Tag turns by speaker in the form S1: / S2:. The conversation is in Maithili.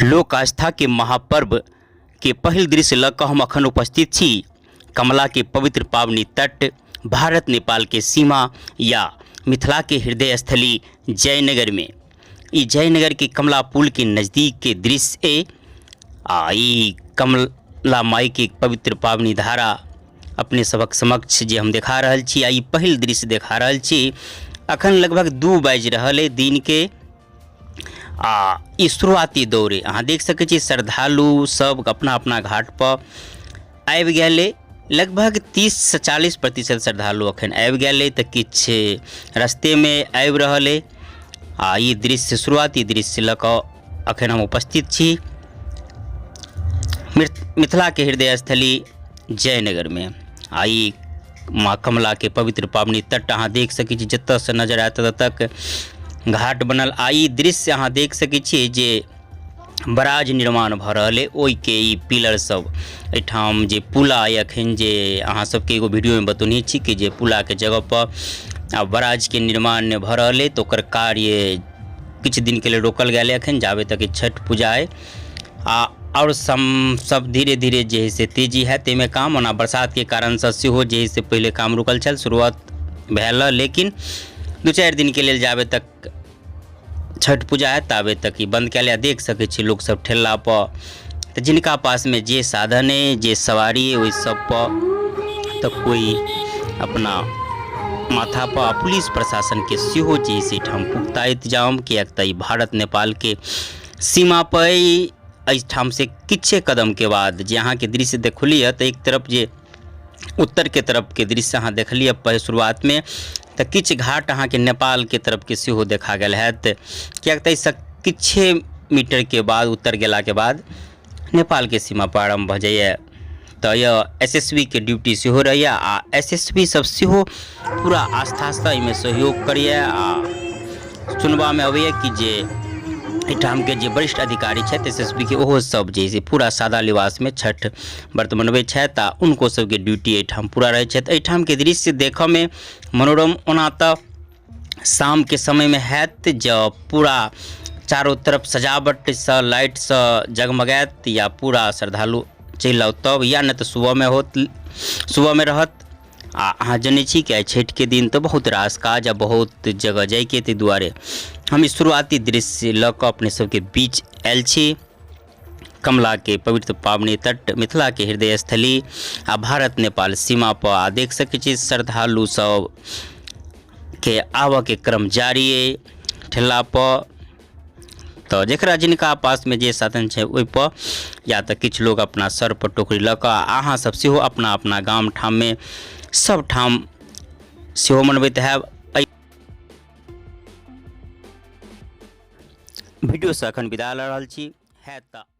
S1: लोक आस्था के महापर्व के पहिल दृश्य लऽ कऽ हम अखन उपस्थित छी कमला के पवित्र पावनी तट, भारत नेपाल के सीमा या मिथिला के हृदय स्थली जयनगर में। ई जयनगर के कमला पुल के नज़दीक के दृश्य ए आ ई कमला माई के पवित्र पावनी धारा अपने सबक समक्ष जे हम देखा रहल छी आ ई पहिल दृश्य देखा रहल छी। अखन लगभग 2 बाजि रहल अइ दिन के आ ई शुरुआती दौर अइ। अहाँ देख सकै छी श्रद्धालु सब अपना अपना घाट पर आबि गेल अइ। लगभग 30 से 40% श्रद्धालु अखन आबि गेल अइ, तऽ किछु रस्तेमे आबि रहल अइ आ ई दृश्य शुरुआती दृश्य लऽ कऽ अखन हम उपस्थित छी मिथिलाके हृदय स्थली जयनगरमे। आ ई माँ कमलाके पवित्र पावनि तट अहाँ देख सकै छी, जतऽसँ नजर आयत ततऽ तक घाट बनल। आ ई दृश्य अहाँ देख सकै छियै जे बराज निर्माण भऽ रहल अइ, ओहिके ई पिलर सब एहिठाम जे पुला अइ अखन जे अहाँ सबके एगो वीडियोमे बतौने छी कि जे पुलाके जगहपर आब बराजके निर्माण भऽ रहल अइ, तऽ ओकर कार्य किछु दिनके लेल रोकल गेल अइ अखन जाबे तक ई छठि पूजा अइ। आ आओर सब धीरे धीरे जे हइ से तेजी हैत एहिमे काम। ओना बरसातके कारणसँ सेहो जे हइ से पहिले काम रुकल छल, शुरुआत भेल, लेकिन 2-4 दिनके लेल जाबे तक छठि पूजा हैत ताबे तक ई बन्द कयल जायत। देख सकै छी लोकसब ठेलापर, तऽ जिनका पासमे जे साधन अइ जे सवारी अइ ओहि सबपर तऽ कोइ अपना माथापर आ पुलिस प्रशासनके सेहो जे हइ से एहिठाम पुख्ता इन्तजाम, किएक तऽ ई भारत नेपालके सीमापर अइ। एहिठामसँ किछे कदमके बाद जे अहाँके दृश्य देखलियै तऽ एक तरफ जे उत्तरके तरफके दृश्य अहाँ देखलियै पहिले शुरुआतमे, तऽ किछु घाट अहाँके नेपालके तरफके सेहो देखा गेल हैत, किएक तऽ एहिसँ किछे मीटरके बाद उत्तर गेलाके बाद नेपालके सीमा प्रारम्भ भऽ जाइए। तऽ एस एस बी के ड्यूटी सेहो रहैए आ एस एस बी सब सेहो पूरा आस्थासँ एहिमे सहयोग करैए। आ सुनबामे अबैए कि जे एहिठामके जे वरिष्ठ अधिकारी छथि एस एस बी के, ओहो सब जे से पूरा सादा लिबासमे छठि व्रत मनबै छथि आ हुनको सबके ड्यूटी एहिठाम पूरा रहै छथि। एहिठामके दृश्य देखऽमे मनोरम ओना तऽ शामके समयमे हैत, जँ पूरा चारू तरफ सजावटसँ लाइटसँ जगमगायत या पूरा श्रद्धालु चलि आउ तब, या नहि तऽ सुबहमे होत, सुबहमे रहत। आ अहाँ जनै छी कि आइ छठिके दिन तऽ बहुत रास काज आ बहुत जगह जाइके, ताहि दुआरे हम ई शुरुआती दृश्य लऽ कऽ अपने सबके बीच आयल छी। कमलाके पवित्र पावनी तट, मिथिलाके हृदय स्थली आ भारत नेपाल सीमा पर आ देख सकै छी श्रद्धालु सब के आबऽके क्रम जारी अइ ठेला पर। तऽ जकरा जिनका पासमे जे साधन छै ओहिपर, या तऽ किछु लोक अपना सर पर टोकरी लऽ कऽ, अहाँ सब सेहो अपना अपना गाम ठाममे सब ठाम सेहो मनबैत हैब। एहि वीडियोसँ एखन विदा लऽ रहल छी, हैत तऽ।